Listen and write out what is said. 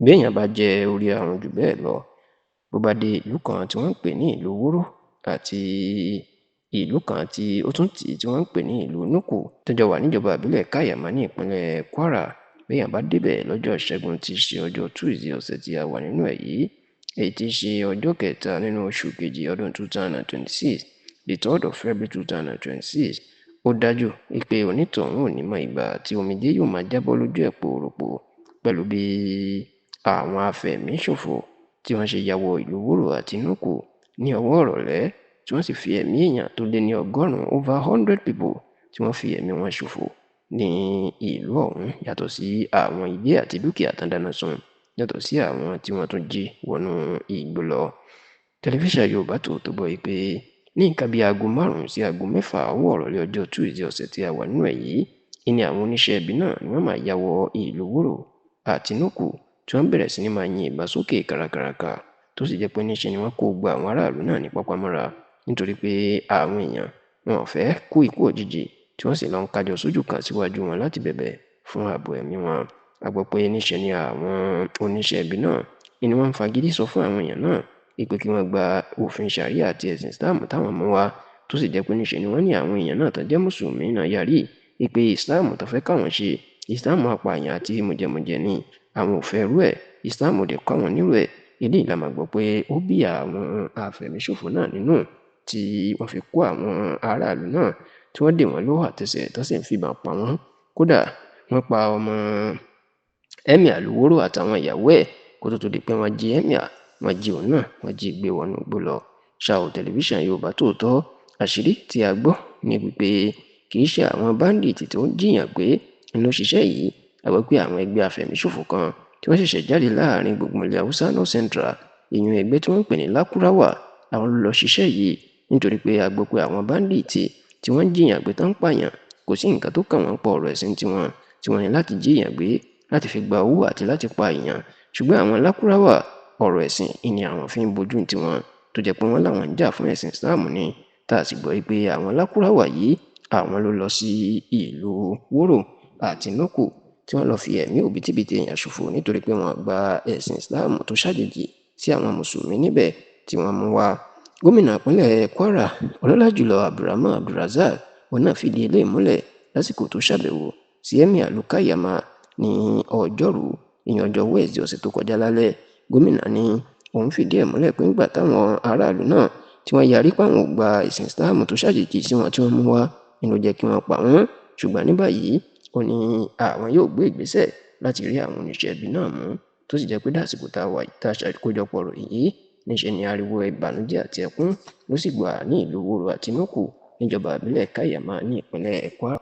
Béèyàn bá jẹ orí ahun jù bẹ́ẹ̀ lọ, bó bá dé ìlú kan tí wọ́n ń pè ní ìlú Wúrò àti ìlú kan tí ó tún tì tí wọ́n ń pè ní ìlú Nuku tó jọ wà níjọba ìbílẹ̀ Kaiama ní ìpínlẹ̀ Kwara, béèyàn bá débẹ̀ lọ́jọ́ Ìṣẹ́gun tí í ṣe ọjọ́ Tuesday ọ̀sẹ̀ tí a wà nínú ẹ̀ yìí, èyí tí í ṣe ọjọ́ kẹta nínú oṣù kejì ọdún 2026, the 3rd of February 2026, ó dájú pé onítọ̀hún ò ní mọ ìgbà tí omijé yóò máa jábọ́ lójú ẹ̀ pòròpò pẹ̀lú bí àwọn afẹ̀míṣòfò tí wọ́n ṣe ya wọ ìlú Wúrò àti Nuku ní ọwọ́ ìrọ̀lẹ́, tí wọ́n sì fi ẹ̀mí èèyàn tó lé ní 100, over 100 people, tí wọ́n fi ẹ̀mí wọn ṣòfò ní ìlú ọ̀hún, yàtọ̀ sí àwọn ilé àti dúkìá tán dáná sun, yàtọ̀ sí àwọn tí wọ́n tún jí wọnú igbó lọ. Tẹlifíṣàn Yorùbá Tòótọ́ gbọ́ pé ní nǹkan bíi aago 5 sí aago 6 ọwọ́ ìrọ̀lẹ́ ọjọ́ Tuesday ọ̀sẹ̀ tí a wà nínú ẹ̀ yìí ni àwọn oníṣẹ́ ibi náà ni wọ́n máa ya wọ ìlú Wúrò àti Nuku, tí wọ́n bẹ̀rẹ̀ sí ní máa yin ìbọn sókè kàràkàràkà, tó sì jẹ́ pé níṣe ni wọ́n kó gba àwọn aráàlú náà ní pápámọ́ra, nítorí pé àwọn èèyàn wọn ò fẹ́ kú ikú òjijì, tí wọ́n sì lọ ń kájọ sójú kan síwájú wọn láti bẹ̀bẹ̀ fún ààbò ẹ̀mí wọn. A gbọ́ pé níṣe ni àwọn oníṣẹ́ ibi náà ni wọ́n ń fagídí sọ fún àwọn èèyàn náà pé kí wọ́n gba òfin Sharia àti ẹ̀sìn Islam táwọn mú wá, tó sì jẹ́ pé níṣe ni wọ́n ní àwọn èèyàn náà tó jẹ́ mùsùlùmí náà yarí pé Islam tó fẹ́ káwọn ṣe, Islam apààyàn àti mùjẹ̀mùjẹ̀ ni, àwọn ò fẹ́ rú ẹ̀, Islam ò dẹ̀ kọ́ àwọn nírú ẹ̀. Eléyìí la máa gbọ́ pé ó bí àwọn afẹ̀míṣòfò náà nínú, tí wọ́n fi kó àwọn aráàlú náà, tí wọ́n dè wọ́n lọ́wọ́ àtẹsẹ̀, tó sì ń fìbọn pa wọ́n. Kódà wọ́n pa ọmọ Emir Wúrò àtàwọn ìyàwó ẹ̀ kó tó di pé wọ́n jí Emir, wọ́n jí òun náà, wọ́n jí gbé wọnú igbó lọ. Ṣá ò, tẹlifíṣàn Yorùbá Tòótọ́, àṣírí tí a gbọ́ ní wípé kì í ṣe àwọn báńdíìtì tó ń jiyàn gbé ló ṣiṣẹ́ yìí. A gbọ́ pé àwọn ẹgbẹ́ afẹ̀míṣòfò kan tí wọ́n ṣẹ̀ṣẹ̀ jáde láàrin gbùngbùn ilẹ̀ Haúsá, North Central, ìyún ẹgbẹ́ tí wọ́n ń pè ní Lakurawa, àwọn ló lọ ṣiṣẹ́ yìí, nítorí pé a gbọ́ pé àwọn báńdíìtì tí wọ́n ń jiyàn gbé tán ń pààyàn, kò sí nǹkan tó kàn wọ́n pọ̀ ọ̀rọ̀ ẹ̀sìn tiwọn, tí wọ́n ní láti jiyàn gbé láti fi gba owó àti láti pa èèyàn. Ṣùgbọ́n àwọn Lakurawa, ọ̀rọ̀ ẹ̀sìn ni àwọn fi ń bojú tiwọn, tó jẹ́ pé wọ́n láwọn ń jà fún ẹ̀sìn Islam ni. Tá a sì gbọ́ pé àwọn Lakurawa yìí, àwọn ló lọ sí ìlú Wúrò àti Nuku tí wọ́n lọ fi ẹ̀mí òbítíbitì èèyàn ṣòfò nítorí pé wọ́n gba ẹ̀sìn Islam tó ṣàjèjì sí àwọn mùsùlùmí níbẹ̀ tí wọ́n mú wá. Gómìnà ìpínlẹ̀ Kwara, ọlọ́lá jùlọ Abdulrahman Abdulrazak, òun náà fìdí eléyìí múlẹ̀ lásìkò tó ṣàbẹ̀wò sí Emir ìlú Kaiama ní ọjọ́rú, ìyẹn ọjọ́ Wednesday ọ̀sẹ̀ tó kọjá lálẹ́. Gómìnà ní òun fìdí ẹ̀ múlẹ̀ pé ńgbà táwọn aráàlú náà tí wọ́n yarí páwọn ò gba ẹ̀sìn Islam tó ṣàjèjì sí wọn tí wọ́n mú wá, ni ló jẹ́ kí wọ́n pa wọ́n. Ṣùgbọ́n ní báyìí, ó ní àwọn yóò gbé ìgbésẹ̀ láti rí àwọn oníṣẹ́ ibi náà mú, tó sì jẹ́ pé dásìkò tá a wà tá a ṣàkójọpọ̀ ọ̀rọ̀ yìí, níṣe ni ariwo ìbànújẹ́ àti ẹkún ló sì gbà ní ìlú Wúrò àti Nuku níjọba ìbílẹ̀ Kaiama ní ìpínlẹ̀ Kwara.